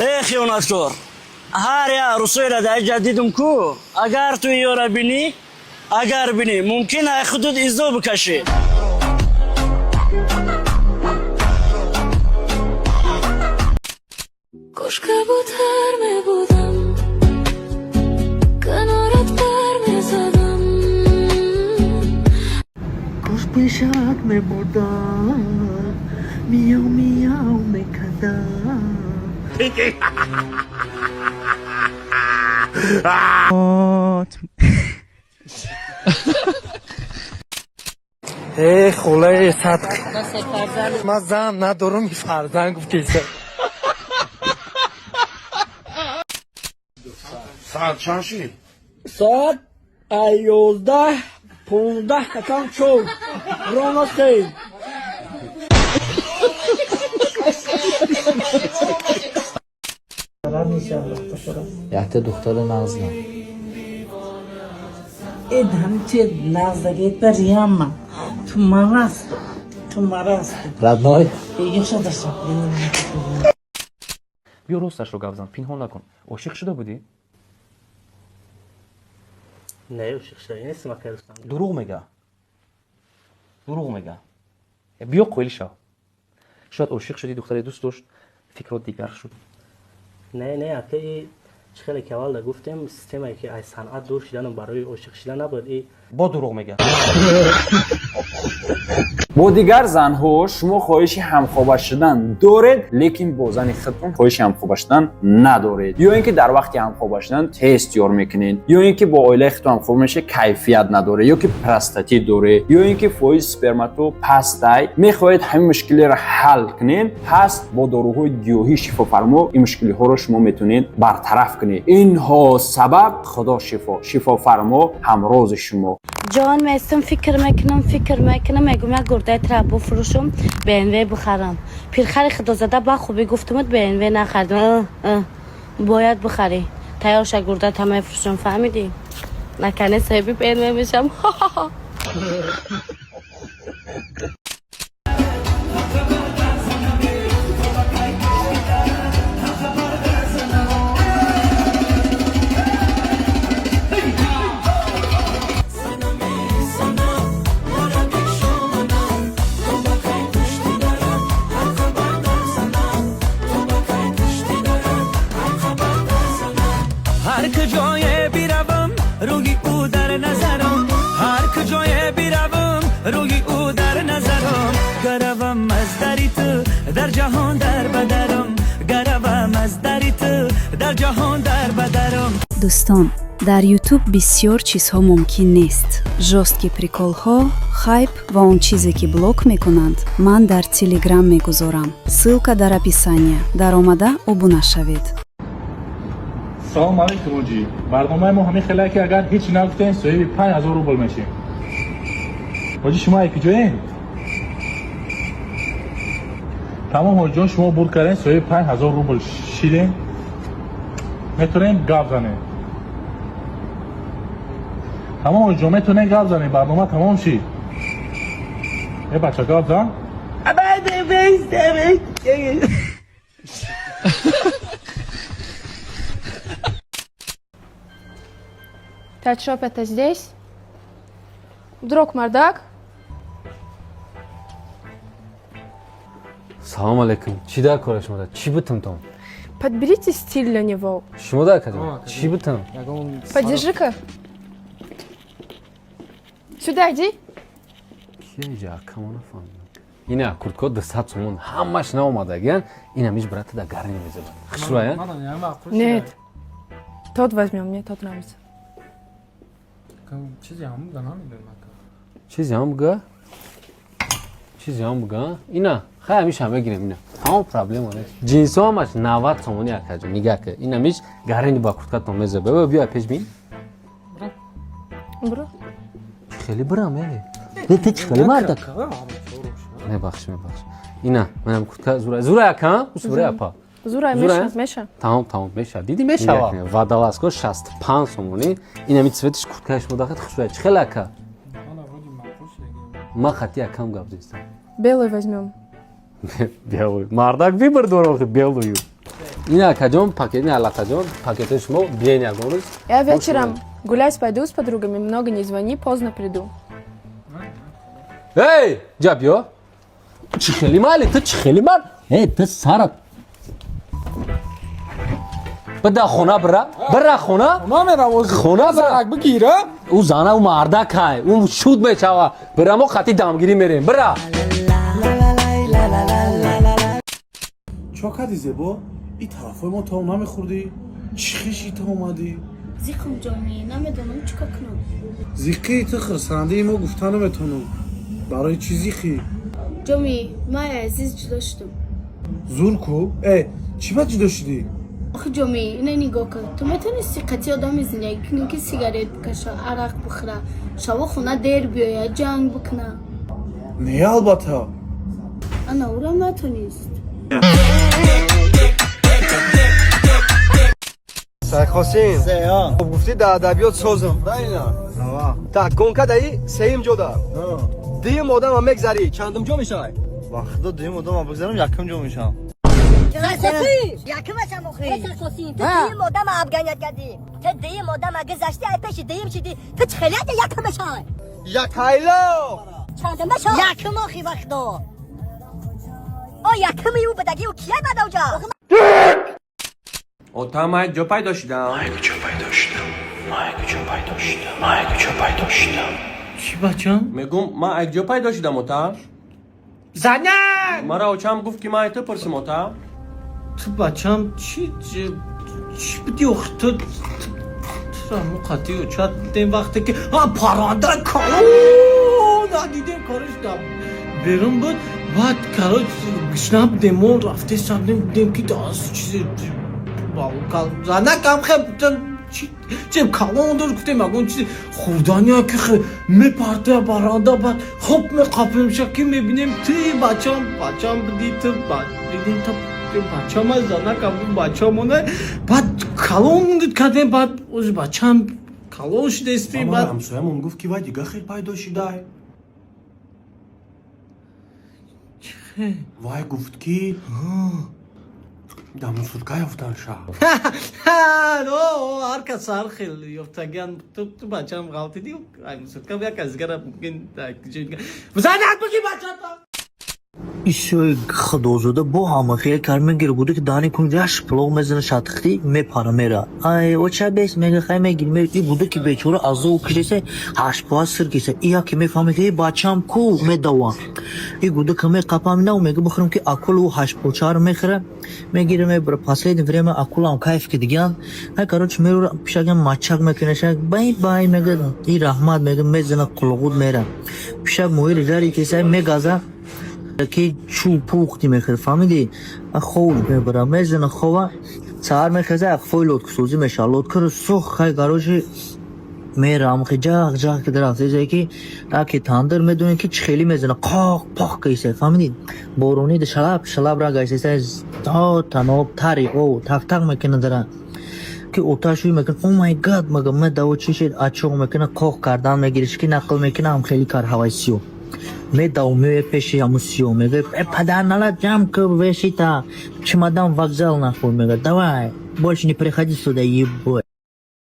Э, хиёнаткор, ҳар як арӯсоеро дар инҷа дидум ку, агар ту ёра бинӣ, агар бинӣ, мумкин ай худуд изо бикашӣ. Кош кабутар мебудам, канорат пар мезадам. Кош пишак мебудам, мияу мияу мекардам. Э, холаи садқ, ман зан надорам, фарзанд гуфтеса. Соат чанд шид? Соат 11:15 катан чор, ровно се. Якта духтара нағзна. Эд ҳамче нағзагета риама ту марасту, ту марасту. Родной. Ёшадаша. Биё, росташро гап зан, пинҳон накун. Ошиқ шуда будӣ? Не, ошиқ шуда нестам, акай Рустам. Дурӯғ мега, дурӯғ мега. Биё, қоил шав, шояд ошиқ шудӣ, духтаре дӯст дошт, фикрот дигар шуд. Не, акай, чӣ хеле ки аввал гуфтем, системае ки аз санъат дур шидану барои ошиқ шидан набояд и Бо дурӯғ мега. Бо дигар занҳо шумо хоҳиши ҳамхоба шудан доред, лекин бо зани худтон хоҳиши ҳамхоба шудан надоред, ё ин ки дар вақти ҳамхоба шудан тест ёр мекунед, ё ин ки бо оилаи худтон ҳамхоба мешавед, кайфият надоред, ё ки простатит доред, ё ин ки фоизи спермато пастай. Мехоҳед ҳамин мушкилиро ҳал кунед, пас бо доруҳои гиёҳии шифофармо ин мушкилиҳоро шумо метавонед бартараф кунед. Инҳо сабаб Худо шифо, шифофармо ҳамрози шумо. Ҷон местам, фикр мекунам, фикр мекунам, мегум, як гурдаи тра буфурӯшум, БМВ бихарам. Пирхари худозада, ба хубӣ гуфтумуд, БМВ нахардам. Бояд бихарӣ, тайёр ша, гурдата мефурӯшам, фаҳмидӣ? Накане соҳиби БМВ мешам. Ҳар куҷое биравам, рӯи ӯ дар назарам, ҳар куҷое биравам, рӯи ӯ дар назарам. Гаравам аз дари ту дар ҷаҳон дар бадарам, гаравам аз дари ту дар ҷаҳон дар бадарам. Дӯстон, дар Ютуб бисёр чизҳо мумкин нест: жёсткий приколҳо, хайп ва он чизе, ки блок мекунанд, ман дар Телеграм мегузорам. Ссылка дар описания. Даромада обуна шавед. Салом алейкум, ҳоҷӣ. Барномаи мо ҳамин хеле, ки агар ҳеҷ нагуфтем, соҳиби 5000 рубл мешем. Ҳоҷӣ, шумо ай куҷоем? Тамом, ҳоҷиҷон, шумо бурд кардем, соҳиби 5000 рубл шидем. Метавонем гап занем. Тамом, ҳоҷиҷон, метавонем гап занем, барнома тамом шид. Э, бача, гап зан. Пять-шоп это здесь? Вдруг мардак? Салом алейкум. Чӣ дар кора шумо? Чӣ бутам том? Подберите стиль для него. Шумо дар кадом? Чӣ бутам? Подержи-ка. Сюда иди. Кия акамо, нафаҳмидам. Ина куртко 200 сомон, ҳамаш наомадагиян. Инам иш брата да гарни мезебад. Хушрӯя? Нет. Тот возьмем, мне тот нравится. Чизе ҳам буга, намедонам, ака. Чизе ҳам буга? Чизе ҳам буга? Ина, хай, ҳамиша мегирем ина. Тамом, проблема нест. Ҷинсо ҳамаш 90 сомони, акаҷон, нигаҳ ка. Инамиш гарини ба курткатон мезеба. Биё, пеш бин. Бро. Хеле бирам, э. Не, ты чӣ хеле мардак? Мебахш, мебахш. Ина, манам куртка зура. Зура, ака? Зура, апа. Зура, Зура, меша, меша. Тамом, тамом, меша. Диди, мешава. Водолазко 65 сомонӣ. Инами цветиш курткааш мудахат хушрӯя. Чӣ хеле, ака? Ма хати акам гап зестам. Белый возьмем. Белый. Мардак выбор дорохи белую. Ина, акаҷон, пакет, ина, аллатаҷон, пакетои шумо. Биёен ягон рӯз. Я вечером гулять пойду с подругами, много не звони, поздно приду. Эй, ҷа биё. Чӣ хели майли ту, чӣ хели ман? Эй, ту сарат бира, хона бира, бира хона. Хона бира. Бигира. Ӯ зана, ӯ мардакай, ӯ шуд мешава. Бира, мо хати дамгирӣ мерем, бира. Чо кардӣ, зебо? И тарафҳои мо таом намехӯрдӣ, чӣ хиши та омадӣ? Зиқм, ҷонӣ, намедонам чӣ кор кунам. Зиқии ту хирсандии мо гуфта наметонам. Барои чӣ зиқӣ? Ҷоми, ман азиз ҷудо шудам. Зур ку! Э, чӣ ба ҷудо шудӣ? Охи, ҷоми, ина нигоҳ кун. Ту метавонисти қатъи одами зиндагӣ кунӣ, ки сигарет бикаша, арақ бихӯра, шаво хона дер биёя, ҷанг бикуна? Не, албатта. Ана ӯро натонист. Сайхосин, хуб гуфтӣ, дар адабиёт созам. Так, гонка даи сеюм ҷода. Дуюм одама мегзарӣ, чандум ҷо мешавай? Ба худо, дуюм одама бигзарам, якум ҷо мешавам. Якумашам охи. Ту дуюм одама обгонять кардӣ. Ту дуюм одама гузашти, ай пеши дуюм шидӣ. Ту чӣ хелияти якум мешавай? Якайло. Чандум мешавай? Якум, охи, ба худо. О, якуми ӯ будаги, ӯ кияй бадавҷа? Отам, ман ҷо пайдо шудам. Ман куҷо пайдо шудам? Ман куҷо пайдо шудам? Ман куҷо пайдо шудам? Чӣ, бачам? Мегум, ман ак ҷо пайдо шудам, ота? Занак. Мара очам гуфт, ки ман ай ту пурсим, ота. Ту, бачам, чӣ чӣ будӣ охи? Ту турамо қатъи очат будем, вақте ки парранда калон надидем, кораш дар берун буд. Баъд, короче, гушна будем, мо рафте сабдем, будем ки чизе занакам хе чи калон дошт. Гуфтем, ягон чизи хӯрдания ки мепартоя баранда, баъд хоп меқапемша, ки мебинем, ты, бачам, бачам будӣ ту. Дидем, та бачама, занакам бачамона, баъд калон кардем, баъд ози бачам калон шудести. Баъд ҳамсоямон гуфт, ки вай дига хел пайдо шидай. Вай гуфт, ки дар мусурка ёфтан шаҳр. Ҳар кас ҳар хел ёфтагиан. Ту, бачам, ғалтидӣ, мусурка як кас дигара мумкин. Занак, буги, бачата. Исои худозода бо ҳама хел кар мегира, буда ки дани кун яш пулоқ мезана, шатхти мепара, мера. Ай, оча бес мега, хай мегир и буда ки бечора азоб кишеса, ҳаштпоа сир киса. И яке мефаҳме, ки бачам ку, медава. И гуда ка меқапам, нав мега, бихӯрам, ки акулу ҳаштпочаро мехӯра, мегира, мебара. Последнее время акулам кайф ки диган. Ай, короче, мерура, пишагам мачак мекунеша, бай бай мега, и раҳмат мега, мезана қулғуд, мера. Пишак моҳири жари киса, мегаза, ки чӯ пухти мехӯрд, фаҳмидӣ? Хов мебара, мезана хова, саҳар мехеза, ақфои лодкасозӣ мешавад, лодкаро сох. Хай, короче, мерам, хе ҷақ ҷақ ки рафтезе, ки раки тандир, медонӣ, ки чӣ хелӣ мезана, қоқ поқ кайсе, фаҳмидӣ? Борони шалаб шалаб ра гайсеса, то таноб тари о тақ тақ мекунад, дара ки оташ ӯй мекунад. Oh my God, мага медаво, чӣ шед? Ачоқ мекунад, қоқ кардан мегириш, ки нақл мекунад, ҳам хеле кар ҳаваи сиёҳ медав, меоя пеши ҳамун сиёҳ, мега: «Э, падар налад, ҷамъ ку вешита, чемодан, вокзал, нахуй». Мега: «Давай, больше не приходи сюда, ебать».